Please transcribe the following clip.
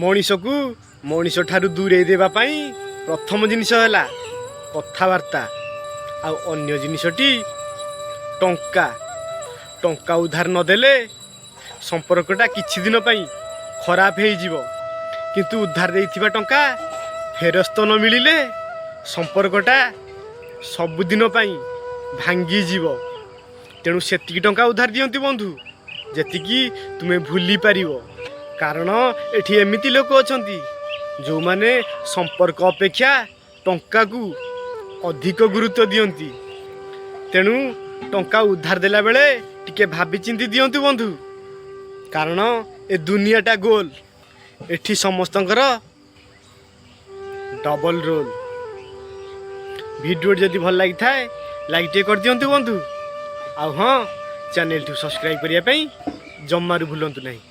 ମଣିଷକୁ ମଣିଷ ଠାରୁ ଦୂରେଇ ଦେବା ପାଇଁ ପ୍ରଥମ ଜିନିଷ ହେଲା କଥାବାର୍ତ୍ତା, ଆଉ ଅନ୍ୟ ଜିନିଷଟି ଟଙ୍କା। ଟଙ୍କା ଉଧାର ନଦେଲେ ସମ୍ପର୍କଟା କିଛି ଦିନ ପାଇଁ ଖରାପ ହେଇଯିବ, କିନ୍ତୁ ଉଧାର ଦେଇଥିବା ଟଙ୍କା ଫେରସ୍ତ ନ ମିଳିଲେ ସମ୍ପର୍କଟା ସବୁଦିନ ପାଇଁ ଭାଙ୍ଗିଯିବ। ତେଣୁ ସେତିକି ଟଙ୍କା ଉଧାର ଦିଅନ୍ତୁ ବନ୍ଧୁ, ଯେତିକି ତୁମେ ଭୁଲି ପାରିବ। କାରଣ ଏଠି ଏମିତି ଲୋକ ଅଛନ୍ତି, ଯେଉଁମାନେ ସମ୍ପର୍କ ଅପେକ୍ଷା ଟଙ୍କାକୁ ଅଧିକ ଗୁରୁତ୍ୱ ଦିଅନ୍ତି। ତେଣୁ ଟଙ୍କା ଉଧାର ଦେଲା ବେଳେ ଟିକେ ଭାବିଚିନ୍ତି ଦିଅନ୍ତୁ ବନ୍ଧୁ, କାରଣ ଏ ଦୁନିଆଟା ଗୋଲ, ଏଠି ସମସ୍ତଙ୍କର ଡବଲ ରୋଲ୍। ଭିଡ଼ିଓଟି ଯଦି ଭଲ ଲାଗିଥାଏ, ଲାଇକ୍ ଟିକେ କରିଦିଅନ୍ତୁ ବନ୍ଧୁ। ଆଉ ହଁ, ଚ୍ୟାନେଲଟିକୁ ସବସ୍କ୍ରାଇବ୍ କରିବା ପାଇଁ ଜମାରୁ ଭୁଲନ୍ତୁ ନାହିଁ।